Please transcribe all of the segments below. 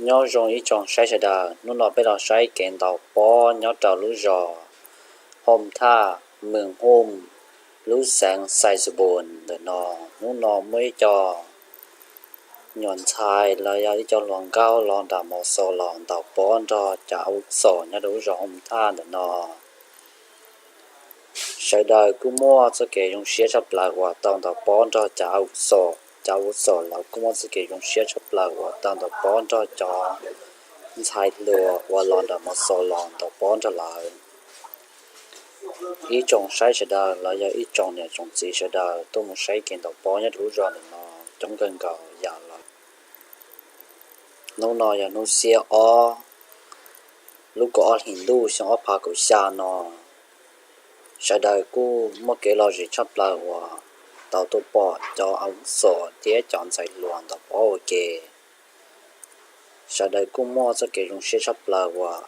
Nyob zoo ib tsoom saib sawv daws, hnub no peb los saib kev ntaus pob nyob rau lub zos Hooj Thaj, Moos Hooj, lub xeev Xais Xus Npus ntawm no. Hnub no muaj ib co nyuam ntxhais los yog ib co hluas nkauj los nram Mos Xos los ntaus pob nrog cov a u xos nyob rau lub zos Hooj Thaj ntawm no. Sawv daws kuj muaj txoj kev zoo siab tshaj plaws uas tau ntaus pob nrog cov a u xos, cov a u xos los kuj muaj txoj kev zoo siab tshaj plaws uas tau ntaus pob nrog cov ntxhais hluas uas los nram Mos Xos los ntaus pob nrog lawv. Ib tsoom saib sawv daws los yog ib tsoom niam tsoom txiv sawv daws tuaj mus saib kev ntaus pob nyob rau lub zos ntawm no coob kawg nkaus yam lawm. Hnub no yog hnub xiab ob lub kaum ob hlis ntuj xyoo ob phav kaum xya no, sawv daws kuj muaj kev lom zem tshaj plaws uas tau tuaj pom cov a u xos thiab cov ntxhais hluas ntaus pob ua ke. Sawv daws kuj muaj txoj kev zoo siab tshaj plaws uas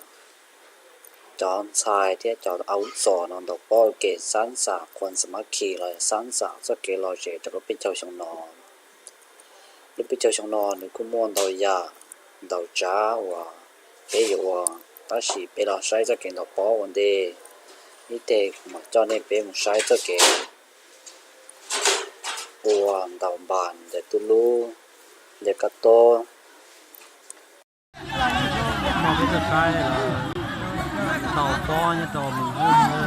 cov ntxhais thiab cov a u xos no ntaus pob ua ke xab xam khuam xa mab khi los xab xam txoj kev lom zem rau lub peb caug xyoo no. Lub peb caug xyoo no nws kuj muaj ntau yam ntau tsav uas peb yuav ua, tab sis peb los saib txoj kev ntaus pob ua ntej. Ib teg kuv mam coj nej peb mus saib txoj kev ua ntaus npas ntawm tub lub ntawm kab tob. Peb tuaj saib ntaus pob nyob rau Moos Hooj na.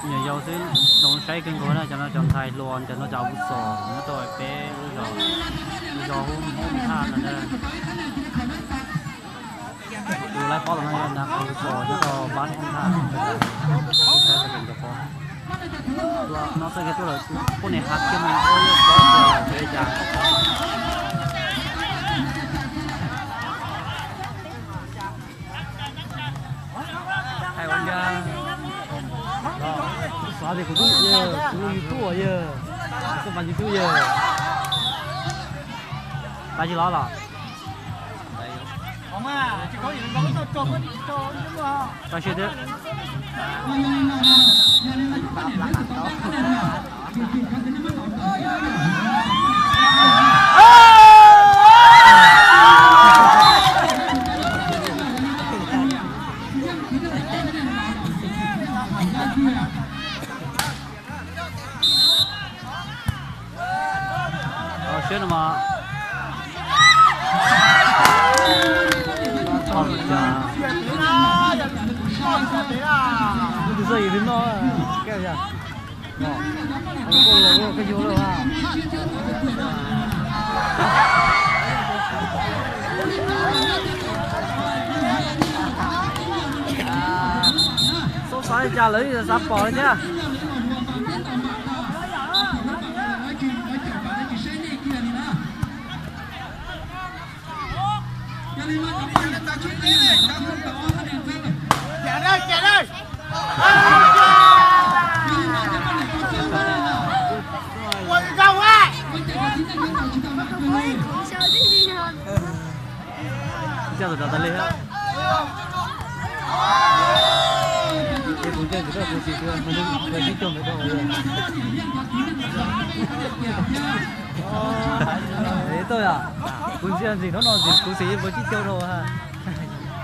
Nyuam yaus xwb zoo saib kawg nkaus na, cov no cov ntxhais hluas, cov no cov a u xos nyob rau peb lub zos, lub zos Hooj Thaj no na. Tus laib pob los no yog a u xos nyob rau pab Hooj Thaj. Saib txoj kev ntaus pob no txoj kev tuaj lawm, poj niam hav kiag mus ua pob tias lawm li cas. Hais ua cas, kuv xav tias kuv twb, kuv lub YouTube yog, kuv xav mas YouTube yog, tas tsis los los. Tau si twb. Siab no mas. Tus xoj yim twb noj. Xav li cas lawv xav pom li thiab. Ib co tus rau tas li thiab. Ces kuv ntsia ntawm koj kuv sim tua, kuv ib co ntawm koj. Tau yom, kuv ntsia ntxim hnub no ntxim kuv sim tua tsib caug rau.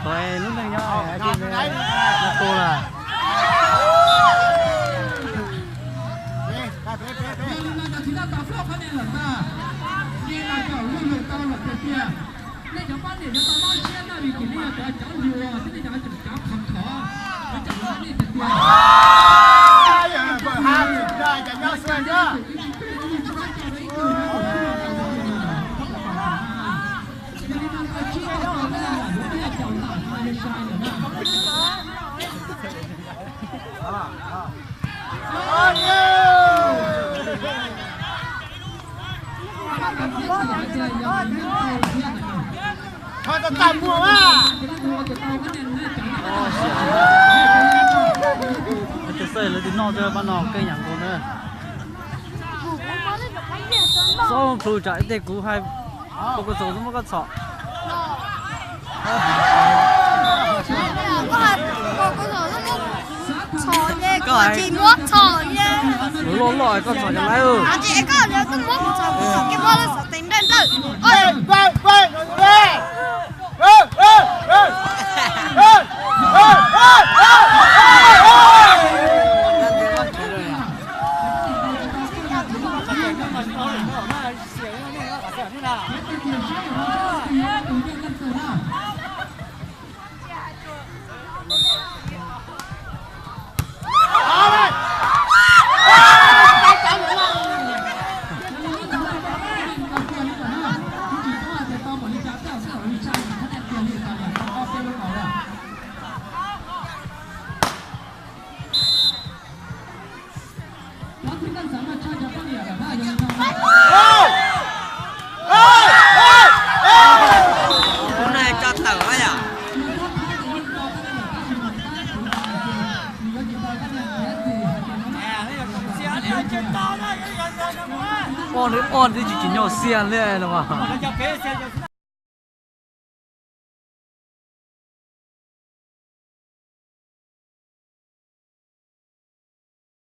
Thaum lub neej nyob no tua lawm. Tus xwb lawv tus noj xwb pab no keej yam nkaus na. Xob plhu tsam ib teg kuv hais pom koj txhaum xwb muab koj txhom. Kuv loj loj koj txhom cov laiv. Tus no tso tawm yom. Ob, ob twb tsis tsis nyuaj xiab li no as.